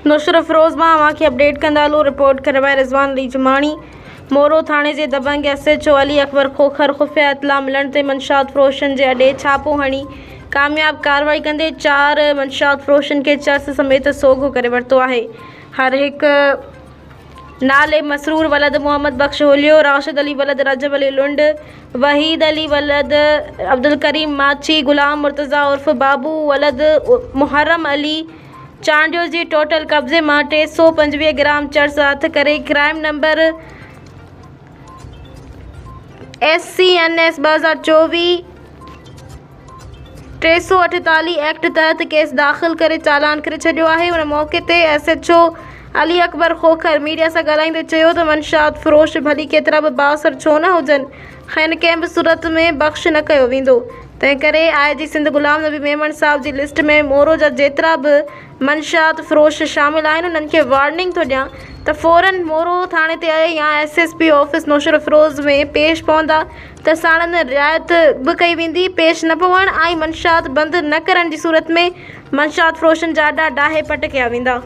نوشهروفيروز مان اوهان کي اپڊيٽ ڪندا هلون رپورٽ ڪري رضوان علي جماڻي مورو ٿاڻي جي دبنگ S H O Ali Akbar Khokhar خفيه اطلاع ملڻ تي منشيات فروشن جي اڏي ڇاپو هڻي ڪامياب ڪارروائي ڪندي چار منشيات فروشن کي چرس سميت سوگهو ڪري ورتو آهي هر هڪ نالي مسرور ولد محمد بخش هوليو، راشد علي ولد رجب علي لنڊ، وحيد علي ولد عبدالڪريم ماڇي، غلام مرتضيٰ عرف بابو ولد محرم علي چانڊيو جي ٽوٽل قبضي مان 325 گرام چرس هٿ ڪري crime number S C N S 2024 348 act تحت ڪيس داخل ڪري چالان ڪري ڇڏيو آهي ان موقعي تي S H O Ali Akbar Khokhar media سان ڳالهائيندي چيو ته منشيات فروش ڀلي ڪيترا به بااثر ڇو نه هجن کين ڪنهن به صورت ۾ بخش نه ڪيو ويندو تنهن ڪري آء جي سنڌ غلام نبي ميمڻ صاحب جي لسٽ ۾ مورو جا جيترا به منشيات فروش شامل آهن انهن کي وارننگ ٿو ڏيان ته فورن مورو ٿاڻي تي يا S S P office Naushahro Feroze ۾ پيش پوندا ته ساڻن رعايت به ڪئي ويندي، پيش نه پوڻ ۽ منشيات بند نه ڪرڻ جي صورت ۾ منشيات فروشن جا اڏا ڊاهي پٽ ڪيا ويندا.